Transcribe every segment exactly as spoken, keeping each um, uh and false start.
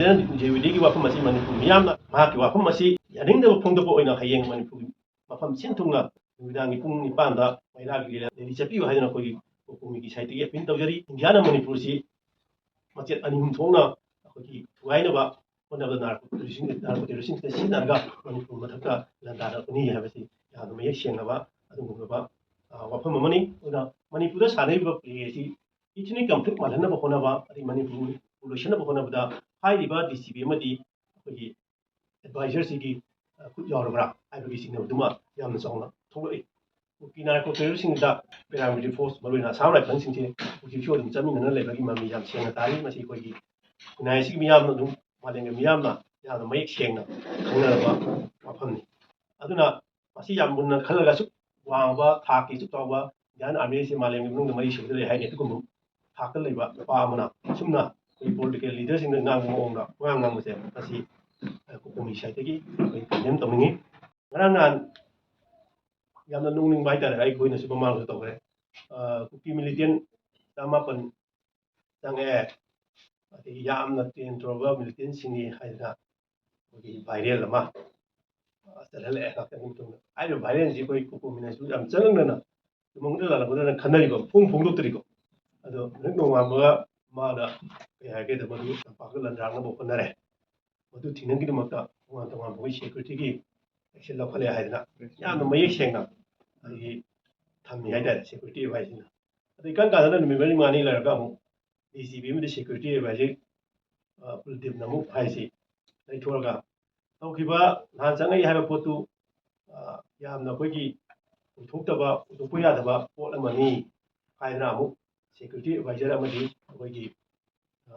J B ꯗꯤꯒꯤ ꯋꯥꯐꯝ ꯑꯁꯤ ꯃꯅꯤꯄꯨꯔ ꯃꯤꯌꯥꯝꯅ ꯃꯍꯥꯛꯀꯤ ꯋꯥꯐꯝ ꯑꯁꯤ ꯌꯥꯅꯤꯡꯗꯕ ꯐꯣꯡꯗꯣꯛꯄ ꯑꯣꯏꯅ ꯍꯌꯦꯡ ꯃꯅꯤꯄꯨꯔꯒꯤ ꯃꯐꯝ ꯁꯤꯟ ꯊꯨꯡꯅ ꯅꯨꯃꯤꯗꯥꯡꯒꯤ ꯄꯨꯡ ꯅꯤꯄꯥꯟꯗ ꯃꯩꯔꯥꯒꯤ ꯂꯤꯂꯥ ꯔꯦꯂꯤ ꯆꯠꯄꯤꯌꯨ ꯍꯥꯏꯗꯅ ꯑꯩꯈꯣꯏꯒꯤ ꯀꯣꯀꯣꯃꯤꯒꯤ ꯁꯥꯏꯠꯇꯒꯤ ꯑꯄꯤꯜ ꯇꯧꯖꯔꯤ꯫ ꯏꯟꯗꯤꯌꯥꯅ ꯃꯅꯤꯄꯨꯔꯁꯤ ꯃꯆꯦꯠ ꯑꯅꯤ ꯑꯍꯨꯝ ꯊꯣꯛꯅ ꯑꯩꯈꯣꯏꯒꯤ ꯊꯨꯒꯥꯏꯅꯕ ꯍꯣꯠꯅꯕꯗ ꯅꯥꯔꯀꯣ ꯇꯦꯔꯣꯔꯤꯁ, ꯅꯥꯔꯀꯣ ꯇꯦꯔꯣꯔꯤꯁꯁꯤꯡꯁꯤꯅ ꯁꯤꯖꯤꯟꯅꯔꯒ ꯃꯅꯤꯄꯨꯔ ꯃꯊꯛꯇ ꯂꯥꯟꯗꯥꯔꯛꯄꯅꯤ ꯍꯥꯏꯕꯁꯤ ꯌꯥꯝꯅ ꯃꯌꯦꯛ ꯁꯦꯡꯂꯕ ꯑꯗꯨꯒꯨꯝꯂꯕ, ꯑ, ꯋꯥꯐꯝ ꯑꯃꯅꯤ꯫ ꯑꯗꯨꯅ ꯃꯅꯤꯄꯨꯔꯗ ꯁꯥꯟꯅꯔꯤꯕ ꯄ꯭ꯂꯦ ꯑꯁꯤ ꯏꯊꯅꯤꯛ ꯀꯟꯐ꯭ꯂꯤꯛ ꯃꯥꯜꯍꯟꯅꯕ ꯍꯣꯠꯅꯕ, ꯑꯗꯩ ꯃꯅꯤꯄꯨꯔ ꯂꯣꯏꯁꯤꯟꯅꯕ ꯍꯣꯠꯅꯕꯗ ꯍꯥꯏꯔꯤꯕ ꯗꯤ ꯁꯤ ꯕꯤ ꯑꯃꯗꯤ ꯑꯩꯈꯣꯏꯒꯤ ꯑꯦꯗꯚꯥꯏꯖꯔꯁꯤꯒꯤ, ꯑ, ꯈꯨꯠ ꯌꯥꯎꯔꯕ꯭ꯔꯥ ꯍꯥꯏꯕꯒꯤ ꯆꯤꯡꯅꯕꯗꯨꯃ ꯌꯥꯝꯅ ꯆꯥꯎꯅ ꯊꯣꯛꯂꯛꯏ꯫ ꯀꯨꯀꯤ ꯅꯥꯔꯀꯣ ꯇꯦꯔꯣꯔꯤꯁꯁꯤꯡꯗ ꯄꯦꯔꯥꯃꯤꯂꯤꯇꯔꯤ ꯐꯣꯔꯁ, ꯃꯔꯨꯑꯣꯏꯅ ꯑꯁꯥꯝ ꯔꯥꯏꯐꯜꯁꯤꯡꯁꯦ ꯍꯧꯖꯤꯛꯁꯨ ꯑꯗꯨꯝ ꯆꯠꯃꯤꯟꯅꯅ ꯂꯩꯕꯒꯤ ꯃꯃꯤ ꯌꯥꯝ ꯁꯦꯡꯅ ꯇꯥꯔꯤ꯫ ꯃꯁꯤ ꯑꯩꯈꯣꯏꯒꯤ ꯈꯨꯟꯅꯥꯏ ꯑꯁꯤꯒꯤ ꯃꯤꯌꯥꯝꯅ ꯑꯗꯨꯝ, ꯃꯥꯂꯦꯝꯒꯤ ꯃꯤꯌꯥꯝꯅ ꯌꯥꯝꯅ ꯃꯌꯦꯛ ꯁꯦꯡꯅ ꯈꯪꯅꯔꯕ ꯋꯥꯐꯝꯅꯤ꯫ ꯑꯗꯨꯅ ꯃꯁꯤ ꯌꯥꯝ ꯃꯨꯟꯅ ꯈꯜꯂꯒ ꯑꯁꯨꯛ ꯋꯥꯡꯕ ꯊꯥꯛꯀꯤ ꯑꯁꯨꯛ ꯆꯥꯎꯕ ꯏꯟꯗꯤꯌꯥꯟ ꯑꯥꯔꯃꯤ ꯑꯁꯤ ꯃꯥꯂꯦꯝꯒꯤ ꯃꯅꯨꯡꯗ ꯃꯔꯤ ꯁꯨꯕꯗ ꯂꯩ ꯍꯥꯏꯅꯤ꯫ ꯑꯗꯨꯒꯨꯝꯕ ꯊꯥꯛꯇ ꯂꯩꯕ ꯅꯨꯄꯥ ꯑꯃꯅ ꯑꯁꯨꯝꯅ ꯑꯩꯈꯣꯏ ꯄꯣꯂꯤꯇꯤꯀꯦꯜ ꯂꯤꯗꯔꯁꯤꯡꯗ ꯉꯥꯡꯕ ꯃꯑꯣꯡꯗ ꯋꯥꯉꯥꯡ ꯉꯥꯡꯕꯁꯦ ꯃꯁꯤ, ꯑ, ꯀꯣꯀꯣꯃꯤ ꯁꯥꯏꯠꯇꯒꯤ ꯑꯩꯈꯣꯏ ꯀꯟꯗꯦꯝ ꯇꯧꯅꯤꯡꯉꯤ꯫ ꯉꯔꯥꯡ ꯅꯍꯥꯟ ꯌꯥꯝꯅ ꯅꯣꯛꯅꯤꯡꯕ ꯍꯥꯏꯇꯥꯔꯦ, ꯑꯩꯈꯣꯏꯅꯁꯨ ꯃꯃꯥꯡꯗꯁꯨ ꯇꯧꯈ꯭ꯔꯦ꯫ ꯑ, ꯀꯨꯀꯤ ꯃꯤꯂꯤꯇꯦꯟ ꯆꯃꯥꯄꯟ ꯆꯪꯉꯛꯑꯦ, ꯑꯗꯒꯤ ꯌꯥꯝꯅ ꯇ꯭ꯔꯦꯟ ꯇꯧꯔꯕ ꯃꯤꯂꯤꯇꯦꯟꯁꯤꯡꯅꯤ ꯍꯥꯏꯗꯅ ꯑꯩꯈꯣꯏꯒꯤ ꯚꯥꯏꯔꯦꯜ ꯑꯃ, ꯑ, ꯆꯠꯍꯜꯂꯛꯑꯦ ꯉꯥꯛꯇꯪꯒꯤ ꯃꯇꯨꯡꯗ꯫ ꯍꯥꯏꯔꯤꯕ ꯚꯥꯏꯔꯦꯜꯁꯤ ꯑꯩꯈꯣꯏ ꯀꯣꯀꯣꯃꯤꯅꯁꯨ ꯌꯥꯝ ꯆꯪꯅ ꯆꯨꯝꯃꯝꯒꯗ꯭ꯔꯥ ꯂꯥꯜꯂꯝꯒꯗ꯭ꯔꯥꯅ ꯈꯟꯅꯔꯤꯕ, ꯐꯣꯡ ꯐꯣꯡꯗꯣꯛꯇ꯭ꯔꯤꯀꯣ꯫ ꯑꯗꯣ ꯍꯦꯛ ꯅꯣꯡꯉꯥꯟꯕꯒ ꯃꯥꯅ ꯀꯩ ꯍꯥꯏꯒꯦꯗ ꯃꯗꯨ ꯂꯝꯄꯥꯛꯇ ꯂꯟꯗꯥꯔꯛꯅꯕ ꯍꯣꯠꯅꯔꯦ꯫ ꯃꯗꯨ ꯊꯤꯡꯅꯕꯒꯤꯗꯃꯛꯇ ꯇꯣꯉꯥꯟ ꯇꯣꯉꯥꯟꯕ ꯑꯩꯈꯣꯏ ꯁꯦꯀ꯭ꯌꯨꯔꯤꯇꯤꯒꯤ ꯑꯦꯛꯁꯟ ꯂꯧꯈꯠꯂꯦ ꯍꯥꯏꯗꯅ ꯌꯥꯝꯅ ꯃꯌꯦꯛ ꯁꯦꯡꯅ ꯑꯩꯈꯣꯏꯒꯤ ꯊꯝꯃꯤ ꯍꯥꯏꯇꯥꯔꯦ, ꯁꯦꯀ꯭ꯌꯨꯔꯤꯇꯤ ꯑꯦꯗꯚꯥꯏꯁꯁꯤꯅ꯫ ꯑꯗꯩ ꯀꯔꯝ ꯀꯥꯟꯗꯅ ꯅꯨꯃꯤꯠ ꯃꯔꯤ ꯃꯉꯥꯅꯤ ꯂꯩꯔꯒ ꯑꯃꯨꯛ ꯗꯤ ꯖꯤ ꯄꯤ ꯑꯃꯗꯤ ꯁꯦꯀ꯭ꯌꯨꯔꯤꯇꯤ ꯑꯦꯗꯚꯥꯏꯖꯔ, ꯑ, ꯀꯨꯜꯗꯤꯞꯅ ꯑꯃꯨꯛ ꯍꯥꯏꯁꯤ ꯂꯩꯊꯣꯛꯑꯒ ꯇꯧꯈꯤꯕ ꯅꯍꯥꯟ ꯆꯪꯉꯛꯏ ꯍꯥꯏꯕ ꯄꯣꯠꯇꯨ, ꯑ, ꯌꯥꯝꯅ ꯑꯩꯈꯣꯏꯒꯤ ꯑꯣꯏꯊꯣꯛꯇꯕ, ꯑꯣꯏꯊꯣꯛꯄ ꯌꯥꯗꯕ ꯄꯣꯠ ꯑꯃꯅꯤ ꯍꯥꯏꯗꯅ ꯑꯃꯨꯛ ꯁꯦꯀ꯭ꯌꯨꯔꯤꯇꯤ ꯑꯦꯗꯚꯥꯏꯖꯔ ꯑꯃꯗꯤ ꯑꯩꯈꯣꯏꯒꯤ, ꯑ,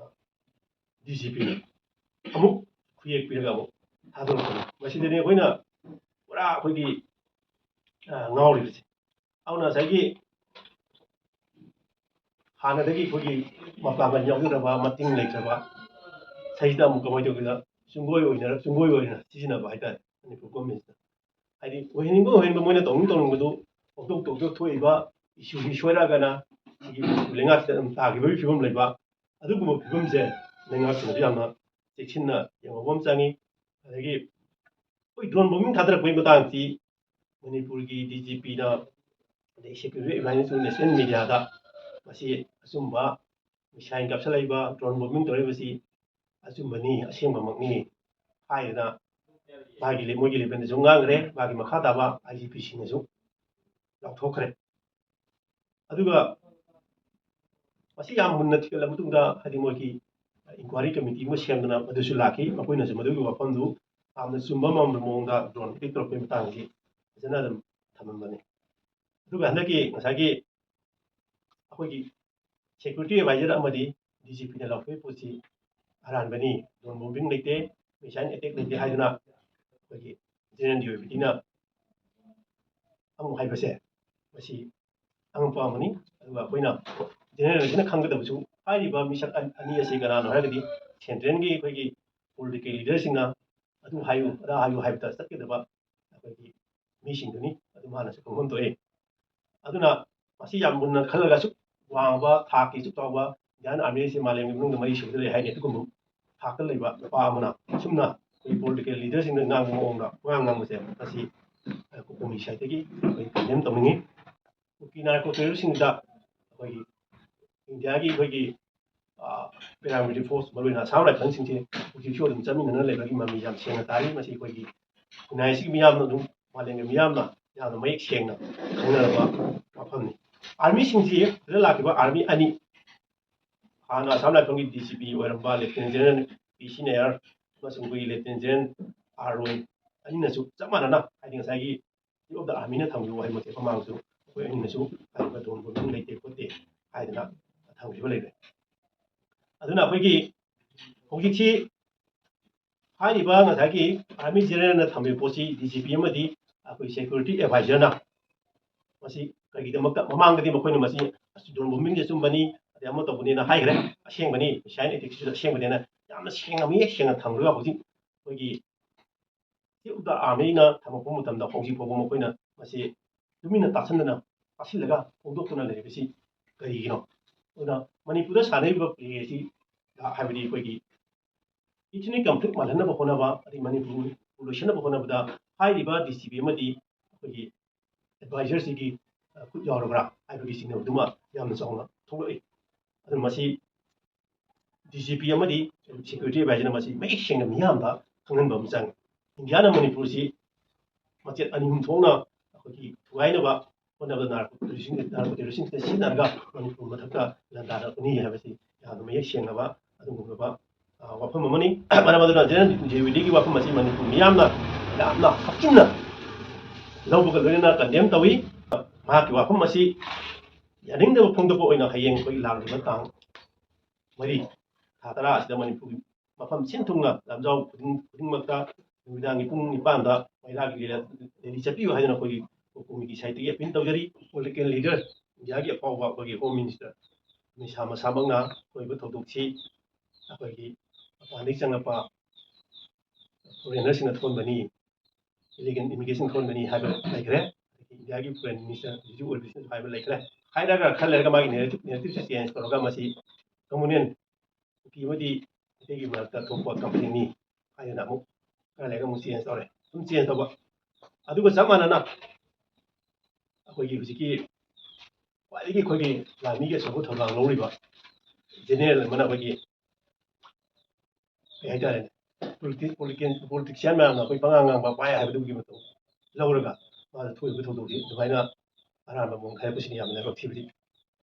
ꯗꯤ ꯖꯤ ꯄꯤꯅ ꯑꯃꯨꯛ ꯈꯨꯌꯦꯛ ꯄꯤꯔꯒ ꯑꯃꯨꯛ ꯊꯥꯗꯣꯔꯛꯄꯅꯤ꯫ ꯃꯁꯤꯗꯅꯤ ꯑꯩꯈꯣꯏꯅ ꯄꯨꯔꯥ ꯑꯩꯈꯣꯏꯒꯤ, ꯑ, ꯉꯥꯎꯔꯤꯕꯁꯦ꯫ ꯑꯗꯨꯅ ꯉꯁꯥꯏꯒꯤ ꯍꯥꯟꯅꯗꯒꯤ ꯑꯩꯈꯣꯏꯒꯤ ꯃꯄꯥꯡꯒꯜ ꯌꯥꯎꯖꯗꯕ, ꯃꯇꯤꯡ ꯂꯩꯇ꯭ꯔꯕ ꯁꯤꯗꯩꯁꯤꯗ ꯑꯃꯨꯛ ꯀꯃꯥꯏꯅ ꯇꯧꯒꯦꯗ, ꯆꯨꯡꯒꯣꯏ ꯑꯣꯏꯅ, ꯆꯨꯡꯒꯣꯏ ꯑꯣꯏꯅ ꯁꯤꯖꯤꯟꯅꯕ ꯍꯥꯏꯇꯥꯔꯦ ꯃꯅꯤꯄꯨꯔ ꯒꯣꯔꯃꯦꯟꯁꯤꯅ꯫ ꯍꯥꯏꯗꯤ ꯑꯣꯏꯍꯟꯅꯤꯡꯕ ꯑꯣꯏꯍꯟꯕ, ꯃꯣꯏꯅ ꯇꯧꯅꯤꯡ ꯇꯧꯅꯤꯡꯕꯗꯨ ꯄꯥꯡꯊꯣꯛ ꯇꯧꯊꯣꯛ ꯊꯣꯛꯏꯕ ꯏꯁꯨꯒꯤ ꯁꯣꯏꯔꯛꯑꯒꯅ ꯁꯤꯒꯤ ꯂꯩꯉꯥꯛꯁꯤꯗ ꯑꯗꯨꯝ ꯇꯥꯈꯤꯕꯒꯤ ꯐꯤꯕꯝ ꯂꯩꯕ꯫ ꯑꯗꯨꯒꯨꯝꯕ ꯐꯤꯕꯝꯁꯦ ꯂꯩꯉꯥꯛꯁꯤꯅꯁꯨ ꯌꯥꯝꯅ ꯆꯦꯛꯁꯤꯟꯅ ꯌꯦꯡꯍꯧꯕ ꯑꯃ ꯆꯪꯉꯤ꯫ ꯑꯗꯒꯤ ꯑꯩꯈꯣꯏ drone bombing ꯊꯥꯗꯔꯛꯄꯒꯤ ꯃꯇꯥꯡꯁꯤ ꯃꯅꯤꯄꯨꯔꯒꯤ D G Pꯅ ꯑꯗꯩ security adviserꯁꯨ national mediaꯗ ꯃꯁꯤ ꯑꯆꯨꯝꯕ missile ꯀꯥꯞꯁꯤꯜꯂꯛꯏꯕ, drone bombing ꯇꯧꯔꯛꯏꯕꯁꯤ ꯑꯆꯨꯝꯕꯅꯤ, ꯑꯁꯦꯡꯕꯃꯛꯅꯤ ꯍꯥꯏꯗꯅ ꯃꯥꯒꯤ ꯂꯦ-, ꯃꯣꯏꯒꯤ levelꯗꯁꯨ ꯉꯥꯡꯈ꯭ꯔꯦ꯫ ꯃꯥꯒꯤ ꯃꯈꯥ ꯇꯥꯕ IGPꯁꯤꯡꯅꯁꯨ ꯂꯥꯎꯊꯣꯛꯈ꯭ꯔꯦ꯫ ꯑꯗꯨꯒ ꯃꯁꯤ ꯌꯥꯝ ꯃꯨꯟꯅ ꯊꯤꯒꯠꯂꯕ ꯃꯇꯨꯡꯗ, ꯍꯥꯏꯗꯤ ꯃꯣꯏꯒꯤ inquiry committee ꯑꯃ ꯁꯦꯝꯗꯅ ꯃꯗꯨꯁꯨ ꯂꯥꯛꯈꯤ꯫ ꯃꯈꯣꯏꯅꯁꯨ ꯃꯗꯨꯒꯤ ꯋꯥꯐꯝꯗꯨ ꯌꯥꯝꯅ ꯆꯨꯝꯕ ꯃꯑꯣꯡꯗ drone attack ꯇꯧꯔꯛꯄꯒꯤ ꯃꯇꯥꯡꯁꯤ ꯐꯖꯅ ꯑꯗꯨꯝ ꯊꯝꯃꯝꯕꯅꯤ꯫ ꯑꯗꯨꯒ ꯍꯟꯗꯛꯀꯤ ꯉꯁꯥꯏꯒꯤ ꯑꯩꯈꯣꯏꯒꯤ security adviser ꯑꯃꯗꯤ DGPꯅ ꯂꯥꯎꯊꯣꯛꯏ ꯄꯣꯠꯁꯤ ꯑꯔꯥꯟꯕꯅꯤ, drone bombing ꯂꯩꯇꯦ, missile attack ꯂꯩꯇꯦ ꯍꯥꯏꯗꯨꯅ ꯑꯩꯈꯣꯏꯒꯤ general DOIPTꯅ ꯑꯃꯨꯛ ꯍꯥꯏꯕꯁꯦ, ꯃꯁꯤ ꯑꯉꯛꯄ ꯑꯃꯅꯤ꯫ ꯑꯗꯨꯒ ꯑꯩꯈꯣꯏꯅ general ꯑꯁꯤꯅ ꯈꯪꯒꯗꯕꯁꯨ, ꯍꯥꯏꯔꯤꯕ ꯃꯤꯁꯛ ꯑꯅꯤ ꯑꯁꯤ ꯀꯅꯥꯅꯣ ꯍꯥꯏꯔꯒꯗꯤ, centralꯒꯤ ꯑꯩꯈꯣꯏꯒꯤ political leaderꯁꯤꯡꯅ ꯑꯗꯨ ꯍꯥꯏꯌꯨ, ꯑꯗꯥ ꯍꯥꯏꯌꯨ ꯍꯥꯏꯕꯗ ꯆꯠꯀꯗꯕ ꯑꯩꯈꯣꯏꯒꯤ ꯃꯤꯁꯤꯡꯗꯨꯅꯤ꯫ ꯑꯗꯨ ꯃꯥꯅꯁꯨ ꯈꯪꯐꯝ ꯊꯣꯛꯏ꯫ ꯑꯗꯨꯅ ꯃꯁꯤ ꯌꯥꯝ ꯃꯨꯟꯅ ꯈꯜꯂꯒ, ꯑꯁꯨꯛ ꯋꯥꯡꯕ ꯊꯥꯛꯀꯤ, ꯑꯁꯨꯛ ꯆꯥꯎꯕ Indian Armyꯁꯤ ꯃꯥꯂꯦꯝꯒꯤ ꯃꯅꯨꯡꯗ ꯃꯔꯤ ꯁꯨꯕꯗ ꯂꯩ ꯍꯥꯏꯅꯤ꯫ ꯑꯗꯨꯒꯨꯝꯕ ꯊꯥꯛꯇ ꯂꯩꯕ ꯅꯨꯄꯥ ꯑꯃꯅ ꯑꯁꯨꯝꯅ ꯑꯩꯈꯣꯏꯒꯤ political leaderꯁꯤꯡꯅ ꯉꯥꯡꯕ ꯃꯑꯣꯡꯗ ꯋꯥꯉꯥꯡ ꯉꯥꯡꯕꯁꯦ, ꯃꯁꯤ ꯑꯩꯈꯣꯏ ꯀꯣꯃꯤ siteꯇꯒꯤ ꯑꯩꯈꯣꯏ condemn ꯇꯧꯅꯤꯡꯉꯤ꯫ ꯀꯨꯀꯤ narco terroristꯁꯤꯡꯗ ꯑꯩꯈꯣꯏꯒꯤ Indiaꯒꯤ ꯑꯩꯈꯣꯏꯒꯤ, ꯑ, paramilitary force, ꯃꯔꯨꯑꯣꯏꯅ Assam Riflesꯁꯤꯡꯁꯦ ꯍꯧꯖꯤꯛꯁꯨ ꯑꯗꯨꯝ ꯆꯠꯃꯤꯟꯅꯅ ꯂꯩꯕꯒꯤ ꯃꯃꯤ ꯌꯥꯝ ꯁꯦꯡꯅ ꯇꯥꯔꯤ꯫ ꯃꯁꯤ ꯑꯩꯈꯣꯏꯒꯤ ꯈꯨꯟꯅꯥꯏꯁꯤꯒꯤ ꯃꯤꯌꯥꯝꯅ ꯑꯗꯨꯝ, ꯃꯥꯂꯦꯝꯒꯤ ꯃꯤꯌꯥꯝꯅ ꯌꯥꯝꯅ ꯃꯌꯦꯛ ꯁꯦꯡꯅ ꯈꯪꯅꯔꯕ ꯋꯥꯐꯝꯅꯤ꯫ Armyꯁꯤꯡꯁꯤ, ꯁꯤꯗ ꯂꯥꯛꯈꯤꯕ army ꯑꯅꯤ, ꯍꯥꯟꯅ Assam Riflesꯀꯤ DGP ꯑꯣꯏꯔꯝꯕ Lieutenant General P C Nair ꯑꯃꯁꯨꯡ ꯑꯩꯈꯣꯏꯒꯤ Lieutenant General R Roy ꯑꯅꯤꯅꯁꯨ ꯆꯞ ꯃꯥꯟꯅꯅ, ꯍꯥꯏꯗꯤ ꯉꯁꯥꯏꯒꯤ Chief of the Armyꯅ ꯊꯝꯈꯤꯕ ꯋꯥꯍꯩꯃꯛꯁꯦ ꯃꯃꯥꯡꯁꯨ ꯑꯩꯈꯣꯏ ꯑꯅꯤꯅꯁꯨ ꯍꯥꯏꯔꯤꯕ drone bombing ꯂꯩꯇꯦ ꯈꯣꯠꯇꯦ ꯍꯥꯏꯗꯅ ꯊꯝꯈꯤꯕ ꯂꯩꯔꯦ꯫ ꯑꯗꯨꯅ ꯑꯩꯈꯣꯏꯒꯤ ꯍꯧꯖꯤꯛꯁꯤ ꯍꯥꯏꯔꯤꯕ ꯉꯁꯥꯏꯒꯤ army generalꯅ ꯊꯝꯃꯤꯕ ꯄꯣꯠꯁꯤ DGP ꯑꯃꯗꯤ ꯑꯩꯈꯣꯏ security adviserꯅ ꯃꯁꯤ ꯀꯔꯤꯒꯤꯗꯃꯛꯇ, ꯃꯃꯥꯡꯗꯗꯤ ꯃꯈꯣꯏꯅ ꯃꯁꯤ drone bombingꯁꯦ ꯑꯆꯨꯝꯕꯅꯤ, ꯑꯗꯩ ꯑꯃ ꯇꯧꯕꯅꯦꯅ ꯍꯥꯏꯈ꯭ꯔꯦ, ꯑꯁꯦꯡꯕꯅꯤ, missile attackꯁꯤꯁꯨ ꯑꯁꯦꯡꯕꯅꯦꯅ ꯌꯥꯝꯅ ꯁꯦꯡꯅ, ꯃꯌꯦꯛ ꯁꯦꯡꯅ ꯊꯝꯈ꯭ꯔꯒ ꯍꯧꯖꯤꯛ ꯑꯩꯈꯣꯏꯒꯤ Chief of the Armyꯅ ꯊꯝꯃꯛꯄ ꯃꯇꯝꯗ ꯍꯧꯖꯤꯛ ꯐꯥꯎꯕ ꯃꯈꯣꯏꯅ ꯃꯁꯤ ꯇꯨꯃꯤꯟꯅ ꯇꯥꯁꯤꯟꯗꯅ, ꯇꯥꯁꯤꯜꯂꯒ ꯐꯣꯡꯗꯣꯛꯇꯨꯅ ꯂꯩꯔꯤꯕꯁꯤ ꯀꯔꯤꯒꯤꯅꯣ? ꯑꯗꯨꯅ ꯃꯅꯤꯄꯨꯔꯗ ꯁꯥꯟꯅꯔꯤꯕ play ꯑꯁꯤ, ꯍꯥꯏꯕꯗꯤ ꯑꯩꯈꯣꯏꯒꯤ ethnic conflict ꯃꯥꯜꯍꯟꯅꯕ ꯍꯣꯠꯅꯕ, ꯑꯗꯩ ꯃꯅꯤꯄꯨꯔ ꯂꯣꯏꯁꯤꯟꯅꯕ ꯍꯣꯠꯅꯕꯗ ꯍꯥꯏꯔꯤꯕ ꯗꯤ ꯁꯤ ꯄꯤ ꯑꯃꯗꯤ ꯑꯩꯈꯣꯏꯒꯤ ꯑꯦꯗꯚꯥꯏꯖꯔꯁꯤꯒꯤ, ꯑ, ꯈꯨꯠ ꯌꯥꯎꯔꯕ꯭ꯔꯥ ꯍꯥꯏꯕꯒꯤ ꯆꯤꯡꯅꯕꯗꯨꯃ ꯌꯥꯝꯅ ꯆꯥꯎꯅ ꯊꯣꯛꯂꯛꯏ꯫ ꯑꯗꯨꯅ ꯃꯁꯤ ꯗꯤ ꯖꯤ ꯄꯤ ꯑꯃꯗꯤ ꯁꯦꯀ꯭ꯌꯨꯔꯤꯇꯤ ꯑꯦꯗꯚꯥꯏꯖꯔꯅ ꯃꯁꯤ ꯃꯌꯦꯛ ꯁꯦꯡꯅ ꯃꯤꯌꯥꯝꯗ ꯈꯪꯍꯟꯕ ꯑꯃ ꯆꯪꯉꯤ꯫ ꯏꯟꯗꯤꯌꯥꯅ ꯃꯅꯤꯄꯨꯔꯁꯤ ꯃꯆꯦꯠ ꯑꯅꯤ ꯑꯍꯨꯝ ꯊꯣꯛꯅ ꯑꯩꯈꯣꯏꯒꯤ ꯊꯨꯒꯥꯏꯅꯕ ꯍꯣꯠꯅꯕꯗ ꯅꯥꯔꯀꯣ ꯇꯦꯔꯣꯔꯤꯁꯝ, ꯅꯥꯔꯀꯣ ꯇꯦꯔꯣꯔꯤꯁꯝꯁꯤꯅ ꯁꯤꯖꯤꯟꯅꯔꯒ ꯃꯅꯤꯄꯨꯔ ꯃꯊꯛꯇ ꯂꯥꯟꯗꯥꯔꯛꯄꯅꯤ ꯍꯥꯏꯕꯁꯤ ꯌꯥꯝꯅ ꯃꯌꯦꯛ ꯁꯦꯡꯂꯕ ꯑꯗꯨꯒꯨꯝꯂꯕ, ꯑ, ꯋꯥꯐꯝ ꯑꯃꯅꯤ꯫ ꯃꯔꯝ ꯑꯗꯨꯅ ꯖꯦꯅꯔꯦꯜ ꯖꯦ ꯋꯤ ꯗꯤꯒꯤ ꯋꯥꯐꯝ ꯑꯁꯤ ꯃꯅꯤꯄꯨꯔ ꯃꯤꯌꯥꯝꯅ ꯌꯥꯝꯅ ꯍꯛꯆꯤꯟꯅ ꯂꯧꯕꯒ ꯂꯣꯏꯅꯅ ꯀꯟꯗꯦꯝ ꯇꯧꯏ꯫ ꯃꯍꯥꯛꯀꯤ ꯋꯥꯐꯝ ꯑꯁꯤ ꯌꯥꯅꯤꯡꯗꯕ ꯐꯣꯡꯗꯣꯛꯄ ꯑꯣꯏꯅ ꯍꯌꯦꯡ ꯑꯩꯈꯣꯏ ꯂꯥꯛꯂꯤꯕ ꯇꯥꯡ ꯃꯔꯤ, ꯊꯥ ꯇꯔꯥ ꯑꯁꯤꯗ ꯃꯅꯤꯄꯨꯔꯒꯤ ꯃꯐꯝ ꯁꯤꯟ ꯊꯨꯡꯅ ꯂꯝꯖꯥꯎ ꯈꯨꯗꯤꯡ-, ꯈꯨꯗꯤꯡꯃꯛꯇ ꯅꯨꯃꯤꯗꯥꯡꯒꯤ ꯄꯨꯡ ꯅꯤꯄꯥꯟꯗ ꯃꯩꯔꯥꯒꯤ ꯔꯦꯂꯤ, ꯔꯦꯂꯤ ꯆꯠꯄꯤꯌꯨ ꯍꯥꯏꯗꯨꯅ ꯑꯩꯈꯣꯏꯒꯤ ꯀꯣꯃꯤꯇꯤꯒꯤ ꯁꯥꯏꯠꯇꯒꯤ ꯑꯄꯤꯜ ꯇꯧꯖꯔꯤ꯫ ꯄꯣꯂꯤꯇꯤꯀꯦꯜ ꯂꯤꯗꯔ, ꯏꯟꯗꯤꯌꯥꯒꯤ ꯑꯐꯥꯎꯕ ꯑꯩꯈꯣꯏꯒꯤ ꯍꯣꯝ ꯃꯤꯅꯤꯁꯇꯔ ꯑꯃꯤꯠ ꯁꯥꯍ ꯃꯁꯥꯃꯛꯅ ꯊꯣꯛꯏꯕ ꯊꯧꯗꯣꯛꯁꯤ ꯑꯩꯈꯣꯏꯒꯤ ꯃꯄꯥꯟꯗꯒꯤ ꯆꯪꯂꯛꯄ ꯐꯣꯔꯦꯅꯔꯁꯤꯡꯅ ꯊꯣꯛꯍꯟꯕꯅꯤ, ꯏꯂꯤꯒꯦꯜ ꯏꯃꯤꯒ꯭ꯔꯦꯁꯟ ꯊꯣꯛꯍꯟꯕꯅꯤ ꯍꯥꯏꯕ ꯂꯩꯈ꯭ꯔꯦ꯫ ꯑꯗꯒꯤ ꯏꯟꯗꯤꯌꯥꯒꯤ ꯄ꯭ꯔꯥꯏꯝ ꯃꯤꯅꯤꯁꯇꯔ ꯍꯧꯖꯤꯛ ꯑꯣꯏꯔꯤꯕꯁꯤꯅꯁꯨ ꯍꯥꯏꯕ ꯂꯩꯈ꯭ꯔꯦ꯫ ꯍꯥꯏꯔꯒ ꯈꯔ ꯂꯩꯔꯒ ꯃꯥꯒꯤ ꯅꯦꯔꯦꯇꯤꯞ, ꯅꯦꯔꯦꯇꯤꯞꯁꯦ ꯆꯦꯟꯖ ꯇꯧꯔꯒ ꯃꯁꯤ ꯀꯃꯨꯅꯦꯜ ꯀꯨꯀꯤ ꯑꯃꯗꯤ ꯃꯩꯇꯩꯒꯤ ꯃꯔꯛꯇ ꯊꯣꯛꯄ ꯀꯝꯐ꯭ꯂꯤꯛꯅꯤ ꯍꯥꯏꯗꯅ ꯑꯃꯨꯛ ꯈꯔ ꯂꯩꯔꯒ ꯑꯃꯨꯛ ꯆꯦꯟꯖ ꯇꯧꯔꯦ꯫ ꯁꯨꯝ ꯆꯦꯟꯖ ꯇꯧꯕ꯫ ꯑꯗꯨꯒ ꯆꯞ ꯃꯥꯟꯅꯅ ꯑꯩꯈꯣꯏꯒꯤ ꯍꯧꯖꯤꯛꯀꯤ ꯈ꯭ꯋꯥꯏꯗꯒꯤ ꯑꯩꯈꯣꯏꯒꯤ ꯂꯥꯟꯃꯤꯒꯤ ꯑꯆꯧꯕ ꯊꯧꯗꯥꯡ ꯂꯧꯔꯤꯕ ꯖꯦꯅꯦꯔꯦꯜ ꯑꯃꯅ ꯑꯩꯈꯣꯏꯒꯤ ꯀꯩ ꯍꯥꯏꯇꯥꯔꯦꯅꯦ, ꯄꯣꯂꯤꯇꯤ-, ꯄꯣꯂꯤꯇꯤꯀꯦꯜ, ꯄꯣꯂꯤꯇꯤꯛꯁꯤꯌꯥꯟ ꯃꯌꯥꯝꯅ ꯑꯩꯈꯣꯏ ꯄꯉꯥꯡ ꯉꯥꯡꯕ ꯄꯥꯏ ꯍꯥꯏꯕꯗꯨꯒꯤ ꯃꯇꯧ ꯂꯧꯔꯒ ꯃꯥꯗ ꯊꯣꯛꯏꯕ ꯊꯧꯗꯣꯛꯁꯤ ꯑꯗꯨꯃꯥꯏꯅ ꯑꯔꯥꯟꯕ ꯃꯑꯣꯡ ꯍꯥꯏꯔꯛꯄꯁꯤꯅ ꯌꯥꯝꯅ ꯂꯥꯏꯕꯛ ꯊꯤꯕꯗꯤ